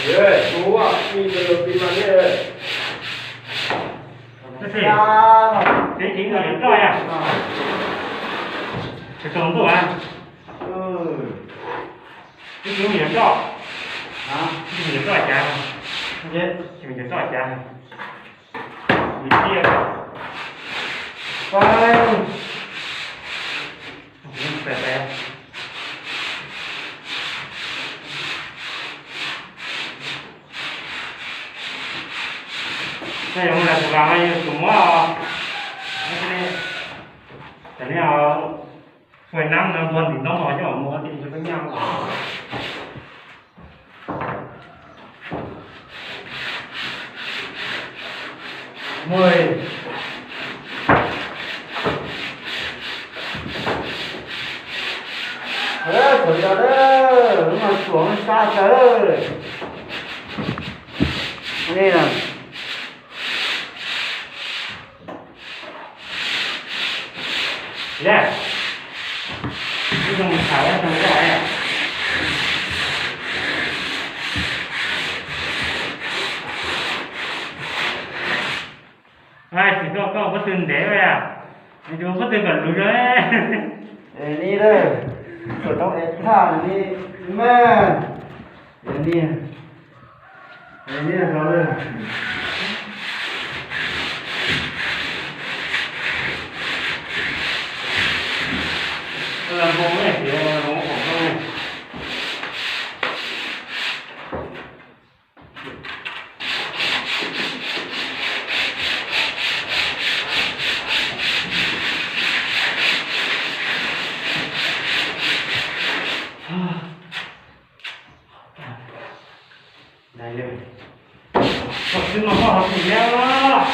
Tus, tus mus yuav roj yog, tus tus ntuj a, tus tus mus yuav roj, tus mus yuav roj cav, tus mus yuav roj cav, tus cia, pais, pais. Tej yog mus nram tus vas no yog tus muab os. Tam li os, fais nab no npog ntim no los coj mus ua ti rau peb nyaj. Txawm li no, lub no tsuas sab kawg li. Txiv koj, koj pob tw ntev ua, nws tsis muaj pob tw kom luv zoo. Ni lawm, xuam tau es thaj ni, me, ni, ni rau lawm. Xwb no koj ho tsis nyob.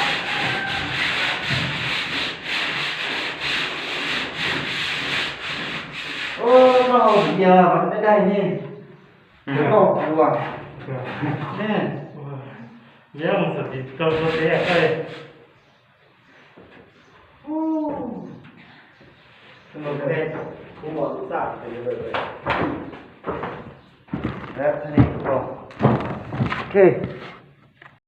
Ub, no hauv tiag, daig daig ne. Koj kuv, ne, yog mus txog tim tau txog tsev koj. Ok.